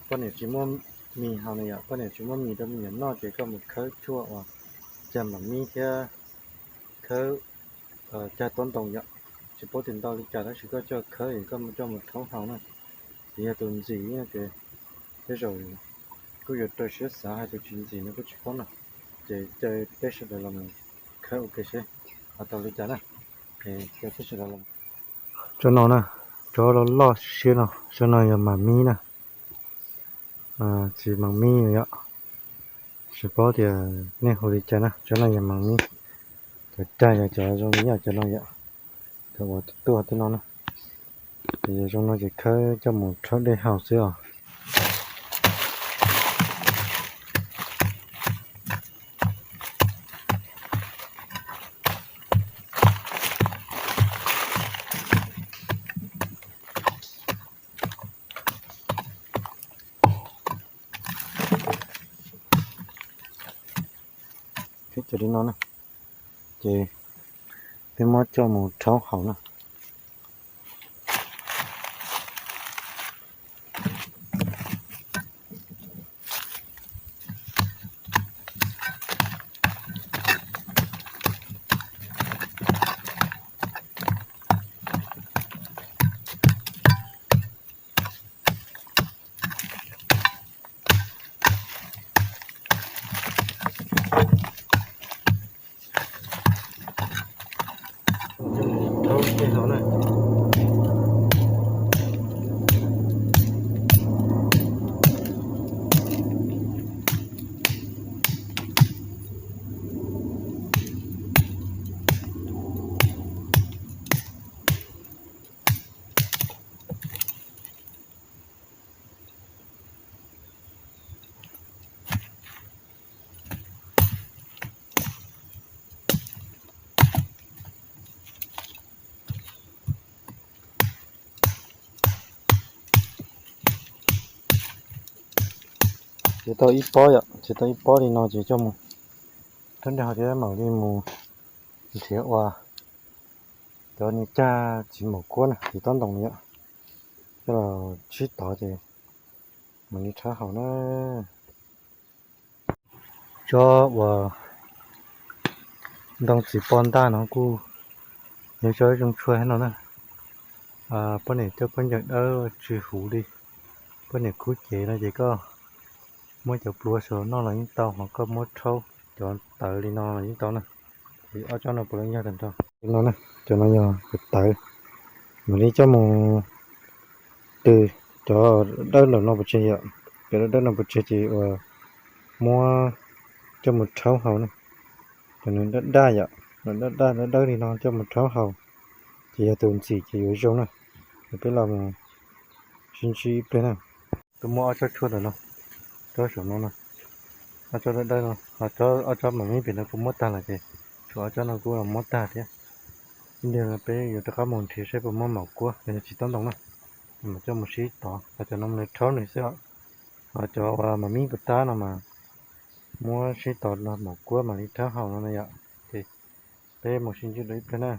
Poj niam tsis muaj mis haus na yom, poj niam tsis muaj mis rau me nyuam noj ces koj mus khawb tshuaj uas cag mam mib thiab khawb cag tob ntoo yom. Tsis paub tias ntau li cas tab sis koj coj khawb es koj coj mus rhaub haus na. Ces yog tus ntxim no ces tej zaum kuj yuav raws siab xav, hais tus tsis ntxim no kuj tsis paub na. Ces caw peb sawv daws los mus khawb ua ke seb ho tau li cas na. Caw peb sawv daws los. Tsob no na, tsob loj loj siab no, tsob no yog mam mib na. Txiv mam mib yom. Tsis paub tias nej hu li cas na, tsob no yog mam mib. Cov cag yog cov zoo li yam cov no yom, cov uas tuaj tuaj tej no na. Ces yog zoo no ces khawb coj mus rhaub dej haus xwb os. Ces li no na, ces peb muab coj mus rhaub haus na. Rhaub dej haus na. Ces tau ib pob yom, ces tau ib pob li no ces coj mus rhaub dej haus thiab mam li mus nrhiav ua cov niag cag txiv maum kuab na, txiv tob ntoo no yom, coj los sib tov ces mam li rhaub haus na. Tsob uas ntoo txiv poj ntaj no kuj yog tsob zoo tshua thiab no na. Poj niam coj khaub ncaws dawb tsis huv li, poj niam khub cev no ces koj muab cov plua saum noj los yeej tau, ho koj muab rhaub cov tawv li no los yeej tau na. Ces ob tsob no puav leej yog tag nrho. No na, cov no yog cov tawv, mam li coj mus tws cov dawb nram no pov tseg yom. Cov dawb dawb no pov tseg ces uas muab coj mus rhaub haus na. Cov nws daj daj yom, nws daj daj dawb dawb li no coj mus rhaub haus, ces yog tus ntxim ces yuav zoo na. Ces peb los mus sib ntsib ib pliag na. Kuv muab ob tsob tshuaj ntawm no, tsob saum no na, ob tsob dawb dawb no, ob tsob mam mib pem no kuv muab tag lawm ces tshuav ob tsob no kuj los muab tag thiab. Ib pliag peb yuav rov qab mus nrhiav saib puas muaj maum kuab los yog txiv tob ntoo na, mam coj mus sib tov, ho cov no mus rhaub nws xwb os. Ho cov uas mam mib puas tab no mas muab sib tov los maum kuab mam li rhaub haus no na yom. Ces peb mus sib ntsib dua ib pliag na.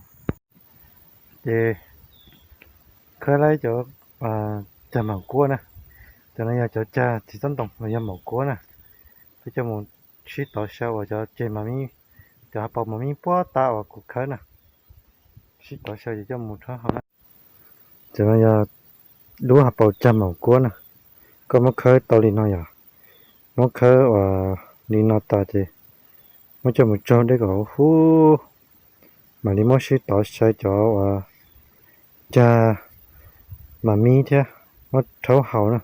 Ces khawb laib cov cag maum kuab na, cov no yog cov cag txiv tob ntoo los yog maum kuab na. Peb coj mus sib tov xyaw uas cov ceg mam mib, cov hav paus mam mib puab tab uas kuv khawb na, sib tov xyaw ces coj mus rhaub haus na. Cov no yog lub hav paus cag maum kuab na, koj muab khawb tau li no yom, muab khawb uas li no tas ces muab coj mus tsaug dej kom huv huv, mam li muab sib tov xyaw cov uas cag mam mib thiab muab rhaub haus na.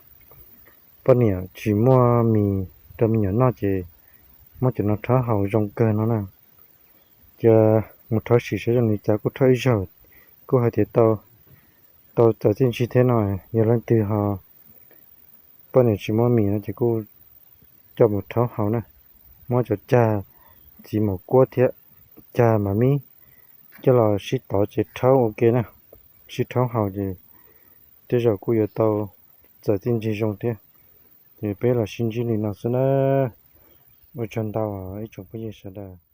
Poj niam tsis muaj mis rau me nyuam noj ces muab cov no rhaub haus zoo kawg no na. Ces mus rhaub sim saib zoo li cas, kuj rhaub ib zaug kuj hais tias tau txawm txiaj ntsig thiab no. Yog leej twg ho poj niam tsis muaj mis no ces kuj coj mus rhaub haus na. Muab cov cag txiv maum kuab thiab cag mam mib coj los sib tov ces rhaub ua ke na. Sib rhaub haus ces tej zaum kuj yuav tau txawm txiaj ntsig zoo thiab. Ces peb los sib ntsib li no xwb na. Ua tsaug ntau ib tsoom phooj ywg sawv daws.